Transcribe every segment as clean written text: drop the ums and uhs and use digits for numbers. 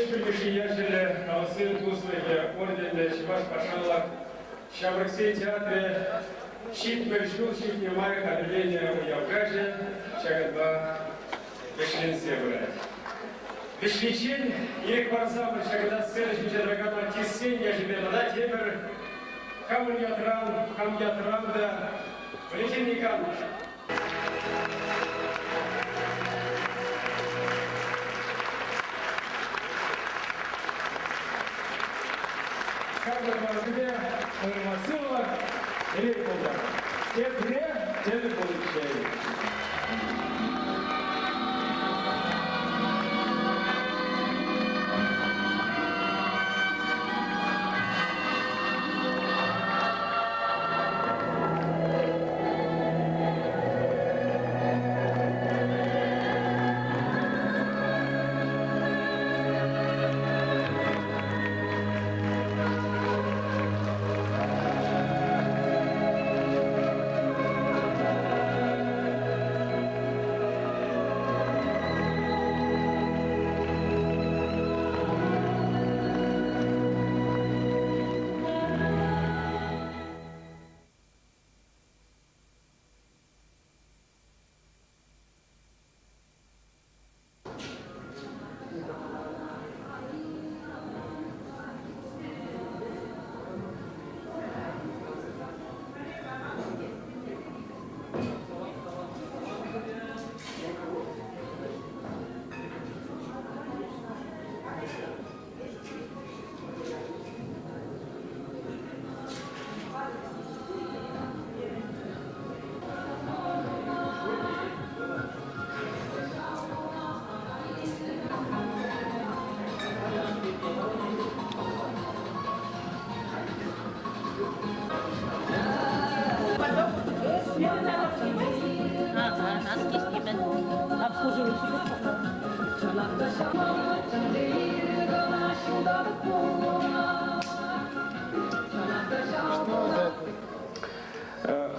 Ҫеҫпӗл Мишши ячӗллӗ Халӑхсен туслӑхӗ орденлӗ Чӑваш патшалӑх ҫамрӑксен театрӗ 70 ҫул ҫитнӗ май хатӗрленӗ уяв каҫӗ ҫакӑнпа вӗҫленсе пырать. Вӗҫличчен ирӗк парсамӑр ҫакӑнта сцена ҫинче тӑракан артистсен ячӗпе тата тепӗр хамӑр ятран, хам ятран та Валентин Никанов. Ҫакӑ тӑвансемпе ырма сывлӑх, телей пултӑр. Тепре тӗл пуличчен.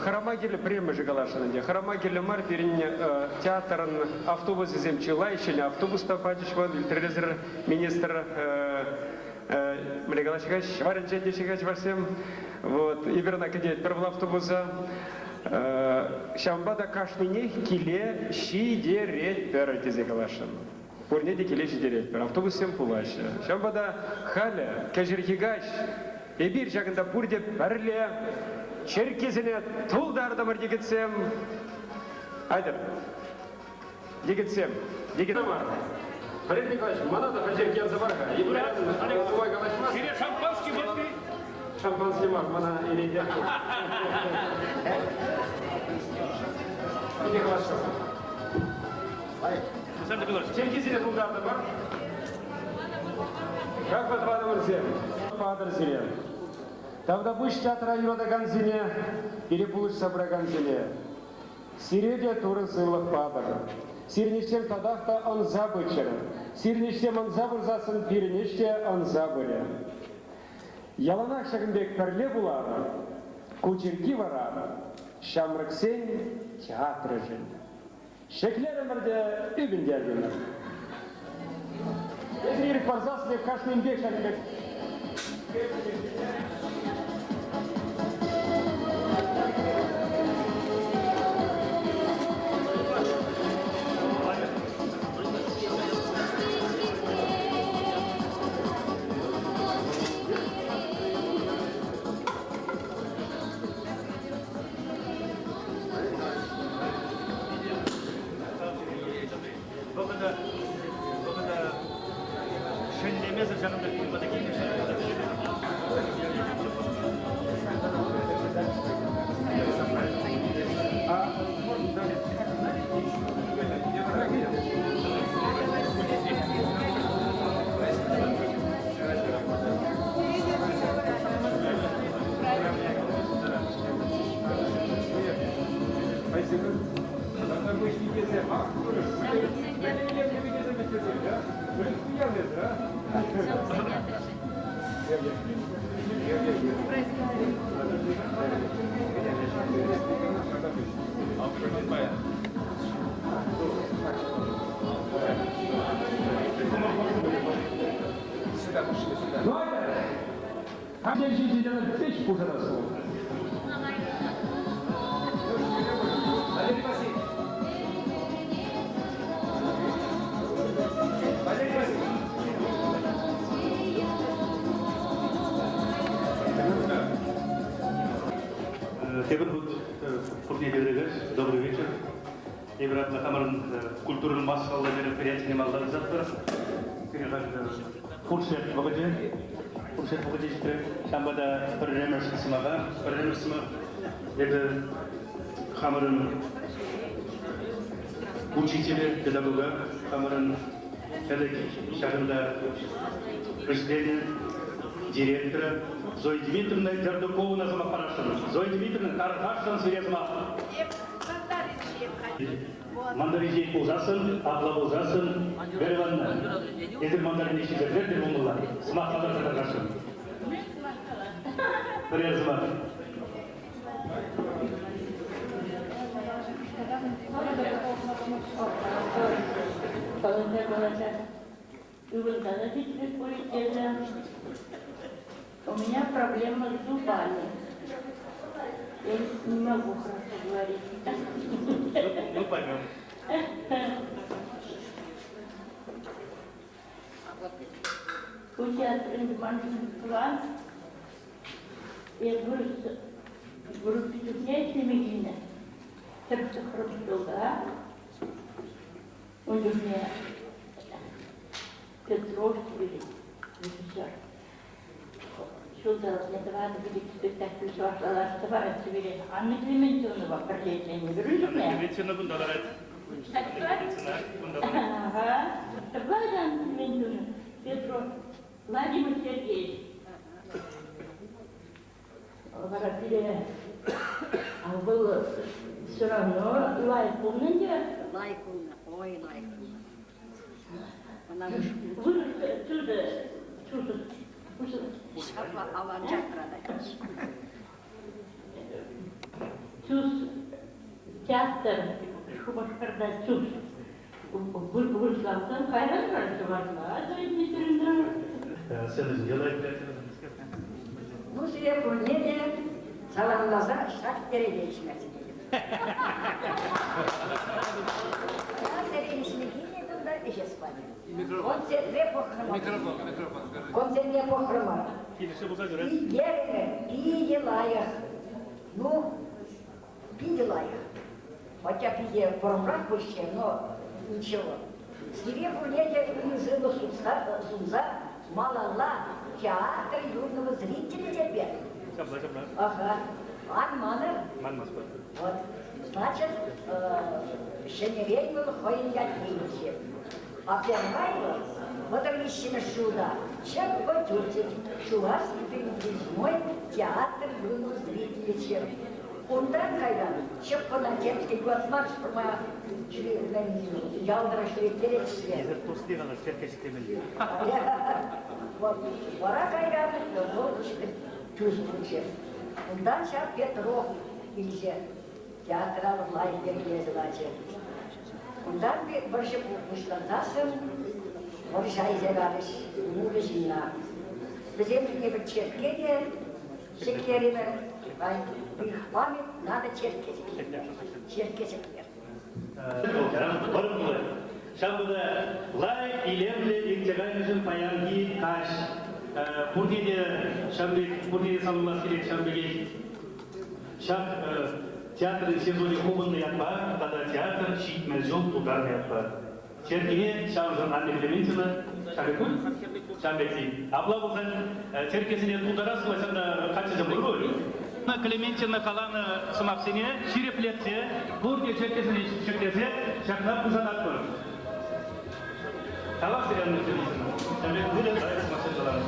Храма кирлӗ пӗрремӗшӗ каласшӑн ӗнтӗ. Храма кирлӗ мар пирӗн театрӑн автобусӗсем чылай, ҫӗнӗ автобус та пачӗҫ вӑл, илтрӗлесӗр министр мӗнле калаҫҫӗ-ха, ҫӑварӗнчен теҫҫӗ-ха чӑвашсем. Вот, эпир ӑна кӗтетпӗр вӑл автобуса. Ҫавӑнпа та кашнинех киле ҫитеретпӗр тесе каласшӑн. Пурне те киле ҫитеретпӗр, автобуссем пулаҫҫӗ. Ҫавӑнпа та халӗ, кӗҫӗрхи каҫ, эпир ҫакӑнта пурте пӗрле черккесене тултартӑмӑр йӗкӗтсем. Айтӑр, йӗкӗтсем, йӗкӗт мар. Валерий Николаевич, мана та пӗр черкке ярса пар-ха. Нумай калаҫмасть. Сире шампанский водки? Шампанский мар, мана илетех. Питӗ хорошо. Черкесене тултартӑмӑр. Хаклӑ тӑванӑмӑрсем, патӑр сире. Тавтапуҫ театра юратакансене, пире пулӑшса пыракансене. Сире те Турӑ сывлӑх патӑр. Сирӗн ӗҫсем татах та ӑнса пыччӑр. Сирӗн ӗҫсем ӑнса пырсассӑн пирӗн ӗҫ те ӑнса пырӗ. Яланах ҫакӑн пек пӗрле пулар. Ку чирки вара ҫамрӑксен театрӗшӗн. Ҫӗклерӗмӗр те ӳпӗнтертӗмӗр. Эсир ирӗк парсассӑн эп кашнинпех ҫакӑн пек Вӑхӑта, вӑхӑта шеллемесӗр ҫакӑн пек пулма та килнӗ. Ну, айда! Хам ҫинчен пӗч пушанас Валерий Васильевич. Валерий Васильевич. Тепӗр хут пурне те добрый вечер. Эпир атлӑ хамӑрӑн культурӑн массӑллӑ мероприятине малта тытатпӑр. Хуршет вӑхӑчӗ, хуршет вӑхӑчӗ ҫитрӗ. Ҫавӑнпа та пӗрремӗш сӑмаха, пӗрремӗш сӑмах эпӗ хамӑрӑн учителе, педагога, хамӑрӑн ӗлӗк ҫакӑнта ӗҫленӗ директора Зоя Дмитриевна Дердуковӑна сӑмах парасшӑн. Зоя Дмитриевна, тархасшӑн сире сӑмах. Мандарин пулсассӑн, апла пулсассӑн, Вера Ивановна, эсир мандарине ҫисе пӗлтӗр пулмалла. Сӑмах каласа тархасшӑн. Пӗрер сӑмах. Каласа каласа ывӑнса та ҫитрӗ пуль эсӗ. У меня проблема с зубами. Я не могу хорошо говорить. Мы поймем. У театра маншинства я вырӑс чухне ӗҫлеме килнӗ. Хӗрӗх ҫулта. Ун чухне Петров режиссер. Ҫулталӑкне тӑватӑ-пилӗк спектакль чӑвашла лартса паратчӗ пире. Анна Клементьевнӑпа пӗрле ӗҫленӗ пӗр чухне. Клементьевна кунта ларать. Кунта ларать. Ага. Анна Клементьевна, Петров, Владимир Сергеевич. Вара пире вӑл все равно лайӑх пулнӑ ӗнтӗ. Лайӑх пулнӑ, ой, лайӑх пулнӑ. Ӑна Вырӑс чудо, чудо, ҫапла аван тӑратать. ТЮЗ театр Шупашкарта ТЮЗ вырӑслансан кайран вара чӑвашла Зоя Дмитриевна. Сцена ҫинче лайӑх. Ну, сире пурне те саламласа ҫак эрехе ӗҫме сӗнетӗп. Ҫак эрех ӗҫме килнӗ кунта ӗҫес панӗ. Концертре пӑхрӑмӑр. Микрофон, микрофон. Концертне пӑхрӑмӑр. Килӗшсе пулса юрать. Илемлӗ, питӗ лайӑх. Ну, питӗ лайӑх. Хотя питӗ вӑрӑмрах пулчӗ, но ничего. Сире пурне те ырӑ-сывӑ сунса малалла театр юрнӑ зрителӗ те Ҫапла, ҫапла. Ага. Ан манӑр. Манмастпӑр. Вот. Значит, ҫӗнӗрен вӑл хӑйӗн ятне илчӗ. А первай вӑл 33-мӗш ҫулта чӑппӑ тӳрчӗ Чувашский передвижной театр юрнӑ зрителӗччӗ. Унтан кайран чӑппӑна темскер юратмарӗҫ пӗрмаях ялтӑра ҫӳреттеретчӗ. Эсир тусли калас, черкке ҫӗклемелле. Вот. Вара кайран вӑл тус пулчӗ. Унтан ҫав Петров илчӗ. Театра лайӑх йӗркелесе ларчӗ. Унтан вӑрҫӑ пуҫлансассӑн вӑрҫа илсе карӗҫ муллӑ ҫынна. Вӗсем эпир черкке те ҫӗклерӗмӗр. Их память надо черкке ҫӗклер. Черкке ҫӗклер. Вӑрӑм пулать. Ҫавӑнпа та лайӑх, илемлӗ иртсе кайнӑшӑн паянхи каҫ пурне те ҫавӑн пек, пурне те саламлас килет ҫавӑн пекех. Ҫак театр сезонӗ хупӑннӑ ятпа тата театр 70 ҫул тултарнӑ ятпа. Черккене ҫавӑншӑн Анна Клементьевна ҫав пек ҫав пек Апла пулсан черккесене тултарас пулсан та каччӑсем пур пуль. Клементьевна каланӑ сӑмахсене ҫирӗплетсе, пурте черккесене ҫӗклесе ҫакна пушататпӑр. Тавах сире, Анна Клементьевна. Ҫав пек ырӑ лайӑх сӑмахсем каланӑ.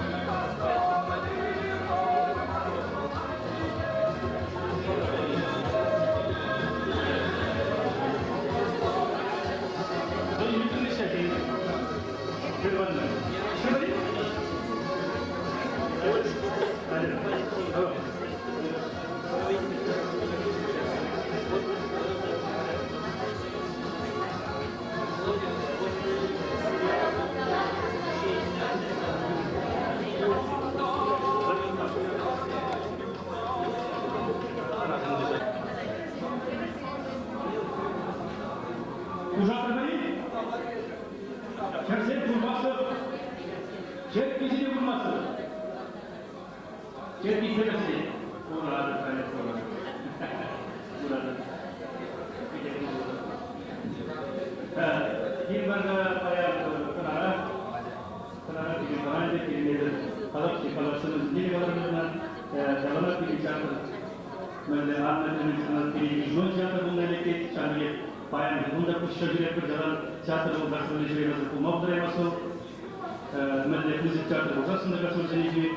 Черти тӗрӗс-и? Куратӑп, халӗ куратӑп. Куратӑп. Кил варта паян хӑнара, хӑнара пирӗн тӑван те килмесӗр калаҫ, калаҫсӑн те каларӑмӑр яланах пирӗн театр мӗнле Анна Клементьевна пирӗн театр пулнӑ лекет, ҫавӑн пекех паян кун та пуҫ ҫӳретпӗр, ялан театр вӑл гастрольне ҫӳремесӗр пулма пултараймасть вӑл. Мӗнле пысӑк театр пулсассӑн та гастрольсене ҫӳрет.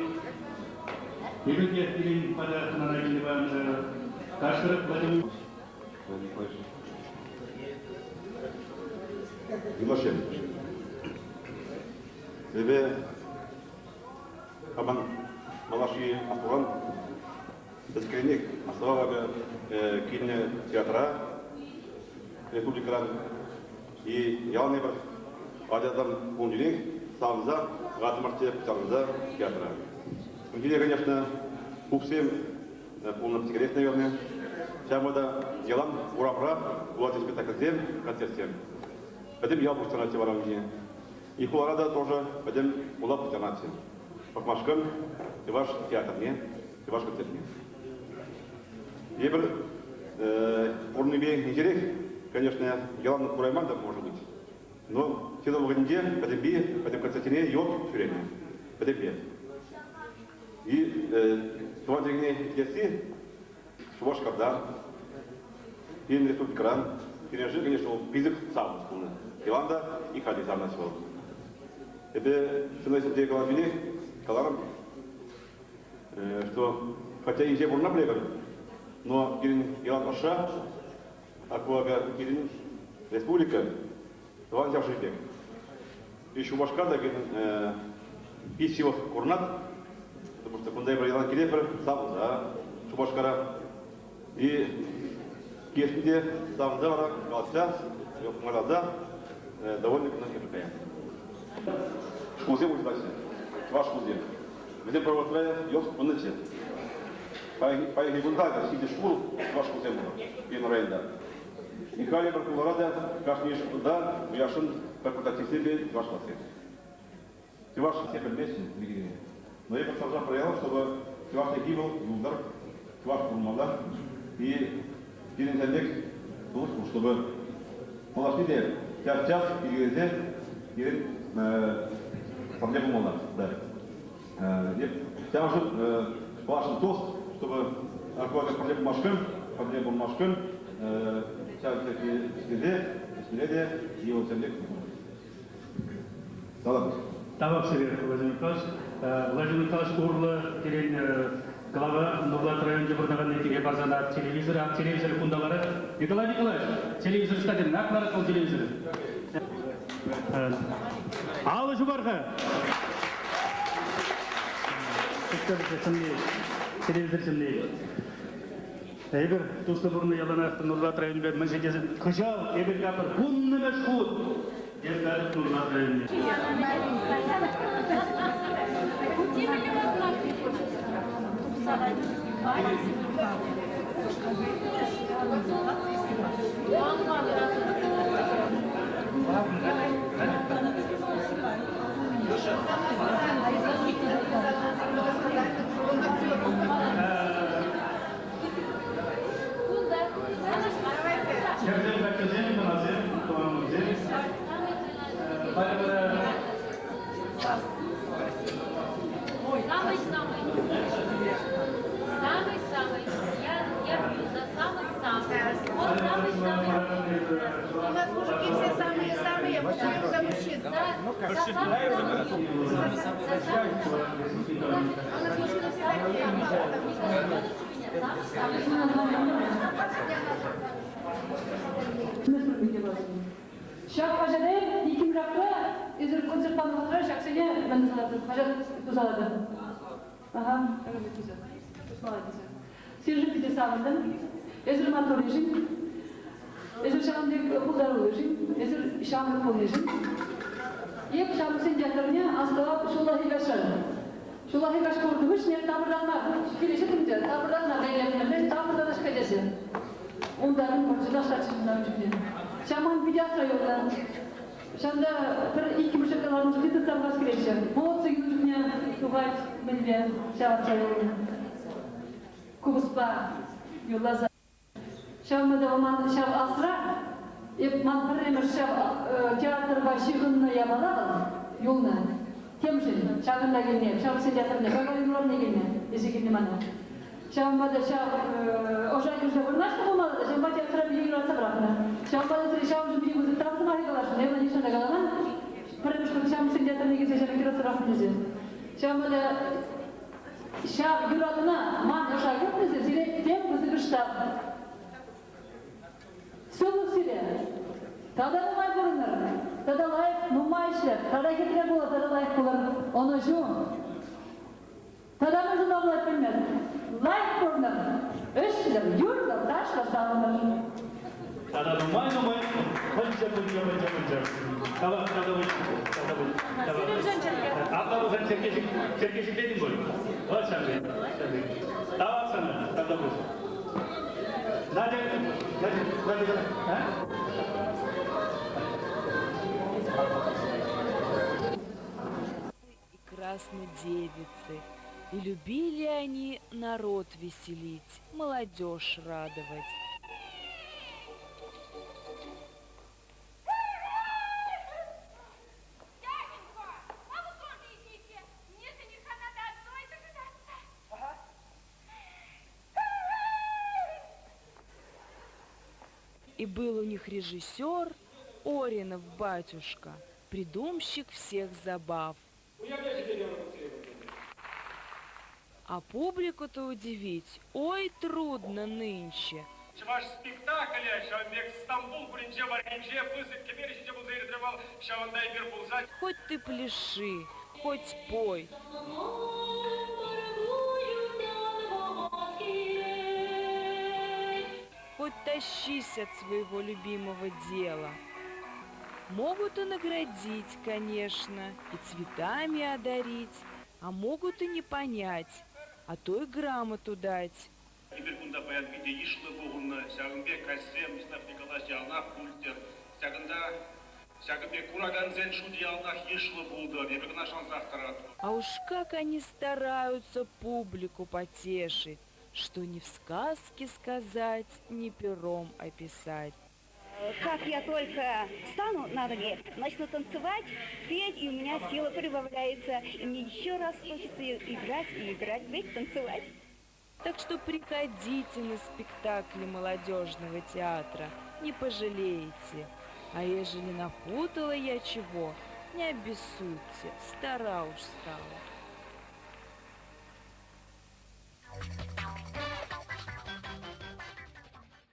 Эпир те пирӗн пата хӑнана килнӗ паян Кашкӑр Владимир Юлашем. Эпӗ хамӑн малаши астуран пӗчӗкренех астӑвап килнӗ театра республикӑран и ялан эпир ачасем пулнинех савӑнса кӑтартӑмӑрччӗ пуҫтарӑнса театра. Унччен, конечно, пупсем пулнӑ пӗчӗкрех, наверное. Ҫавӑнпа та ялан урамра пулать спектакльсем, концертсем. Пӗтӗм ял пуҫтарӑнатчӗ вара унччен. И хулара та тоже пӗтӗм хула пуҫтарӑнатчӗ. Пӑхмашкӑн чӑваш театрне, чӑваш концертне. Эпир пурӑннипе инҫерех, конечно, ялан курайман та, может быть. Но сезон вӑхӑтӗнче пӗтӗмпе, пӗтӗм концертсене йод ҫӳренӗ. Пӗтӗмпе. И тӑван чӗлхене итлесси Шупашкарта, пирӗн республикӑран, пирӗншӗн, конечно, вӑл пысӑк савӑнӑҫ пулнӑ. Иван та и халь те савӑнать вӑл. Эпӗ сцена ҫинче калаҫнине каларӑм, что хотя инҫе пурӑна пӗлетӗр, но пирӗн Иван ӑшша, аквага пирӗн республика тӑван ҫӗршыв пек. И Шупашкар та пирӗн пит ҫывӑх курӑнать, потому что кунта эпир ялан килетпӗр савӑнса Шупашкара. И килессин те савӑнса вара калаҫса, майласа довольно кӑна кӗрсе каять. Шкулсем уҫӑлаҫҫӗ, чӑваш шкулсем. Вӗсем пӗр вӑхӑтра йӑлт пынӑччӗ. Паянхи кунта ҫичӗ шкул, чӑваш шкулсем пур пирӗн районта. Михаил пӗр хулара та кашни шкулта уяшӑн факультативсемпе чӑваш классем. Чӑваш все пӗлмеҫҫӗ микене. Но эпӗ сӑрса проявил, чтобы чӑваш чӗлхи вӑл юлтӑр, чӑваш пулмалла. И пирӗн ҫав пек чтобы малашне те час-час килкелесе пирӗн пӗрле пулмалла. Да. Ҫавӑншӑн каласшӑн тост, чтобы археологи пӗрле пулмашкӑн, пӗрле пулмашкӑн ҫав ӗҫлесе, ӗҫле те йывӑрсем пек Салам. Тавах сире, Владимир Николаевич. Владимир Николаевич урлӑ пирӗн глава Нурлат районӗнче выртакан тире парсан телевизор, ак телевизор кунта ларать. Николай Николаевич, телевизор ӑҫта ак ларать вӑл телевизор. Алӑ ҫупар-ха. Телевизор чӑнни. Эпир туслӑ пурӑннӑ яланах Нурлат районӗпе мӗншӗн тесен кӑҫал эпир капӑр вуннӑмӗш хут Эпир Нурлат районне. Хӗрсем, каччӑсем, хӑнасем, тӑванӑмсем. Халӗ вара Самый-самый. Самый-самый. Я пью за самых-самых. Он самый-самый. У нас мужики все самые-самые, мы пьем за мужчин. За самых-самых. За самых-самых. У нас мужчины все такие. Самый-самый. Ҫак хаҫата иккӗмӗш актра эсир концерт панӑ вӑхӑтра ҫаксене мӗн тусалатӑр? Хаҫат тусалатӑр. Ага, Сирӗншӗн питӗ савӑнтӑм. Эсир маттурришӗн, эсир ҫавӑн пек пултаруллишӗн, эсир ҫамрӑк пулнишӗн. Эп ҫамрӑксен театрне астӑвап ҫуллахи каҫран. Ҫуллахи каҫ курнӑ хыҫҫӑн эп тапӑртанма килӗшеттӗм те, тапӑртанма каятӑм, тапӑртанас-ҫке тесе. Унта мӗн пурччӗ, ташлатчӗ ун чухне. Ҫав ман питӗ асра юлнӑ. Ҫавӑнта пӗр иккӗмӗш каланӑ чухне тытса пӑхас килетчӗ. Молодцы юн чухне тухать. мӗнле ҫавӑрса юлнӑ. Купӑспа юрласа. Ҫавӑнпа та ман ҫав асра, эп ман пӗрремӗш ҫав театрпа ҫыхӑннӑ япала вӑл юлнӑ. Темшӗн ҫакӑнта килнӗ, ҫамрӑксен театрне, Гагарин урамне килнӗ, илсе килнӗ мана. Ҫавӑнпа та ҫав ӑша кӗрсе вырнаҫнӑ пулмалла та, ҫавӑнпа театра питӗ юратса пӑрахнӑ. Ҫавӑнпа та сире ҫавӑншӑн питӗ пысӑк тав сӑмахӗ каласшӑн. Эпӗ нихҫан та каламан, пӗрремӗш хут ҫамрӑксен театрне килсе ҫавӑн юратса пӑрахнӑ тесе. Ҫавӑнпа та ҫав юратуна ман ӑша кӗртнӗ сире тем пысӑкӑш тав. Сывлӑх сире! Тата нумай пурӑнӑр, тата лайӑх нумай ӗҫлӗр, тата хитре пулӑр, тата лайӑх пулӑр. Ӑнӑҫу! Тата мӗн тума пулать пӗлмӗр. Лайӑх пурӑнӑр, ӗҫлӗр, юрлӑр, ташлӑр, савӑнӑр. Тата нумай-нумай пӑнчӑ, пӑнчӑ, пӑнчӑ, пӑнчӑ. Тавах, тавах, тавах, тавах. Апла пулсан черкке черкке ҫӗклетӗн пуль. Вот ҫав пек, ҫав пек. Тавах сана, тавтапуҫ. Надя, Надя, Надя, а? И красной девицы. И любили они народ веселить, молодежь радовать. Дяденька, а вы тоже идите. Мне жениха надо одной дожидаться. Ага. И был у них режиссер Оринов батюшка, придумщик всех забав. А публику-то удивить, ой, трудно нынче. Чӑваш спектаклӗ ҫавӑн пек Стамбул хулинче варринче пысӑк кӗпер ҫинче пулса иртрӗ вӑл. Ҫавӑнта эпир пулса. Хоть ты пляши, хоть пой. Хоть тащись от своего любимого дела. Могут и наградить, конечно, и цветами одарить, а могут и не понять, а то и грамоту дать. Эпир кунта паян питӗ йышлӑ пухӑннӑ. Ҫакӑн пек каҫсем Мислав Николаевич яланах пултӑр. Ҫакӑнта ҫакӑн пек куракансен шучӗ яланах йышлӑ пултӑр. Эпир кӑна шансах тӑратпӑр. А уж как они стараются публику потешить, что ни в сказке сказать, ни пером описать. Как я только встану на ноги, начну танцевать, петь, и у меня сила прибавляется. И мне еще раз хочется играть и играть, петь, танцевать. Так что приходите на спектакли молодежного театра, не пожалеете. А ежели напутала я чего, не обессудьте, стара уж стала.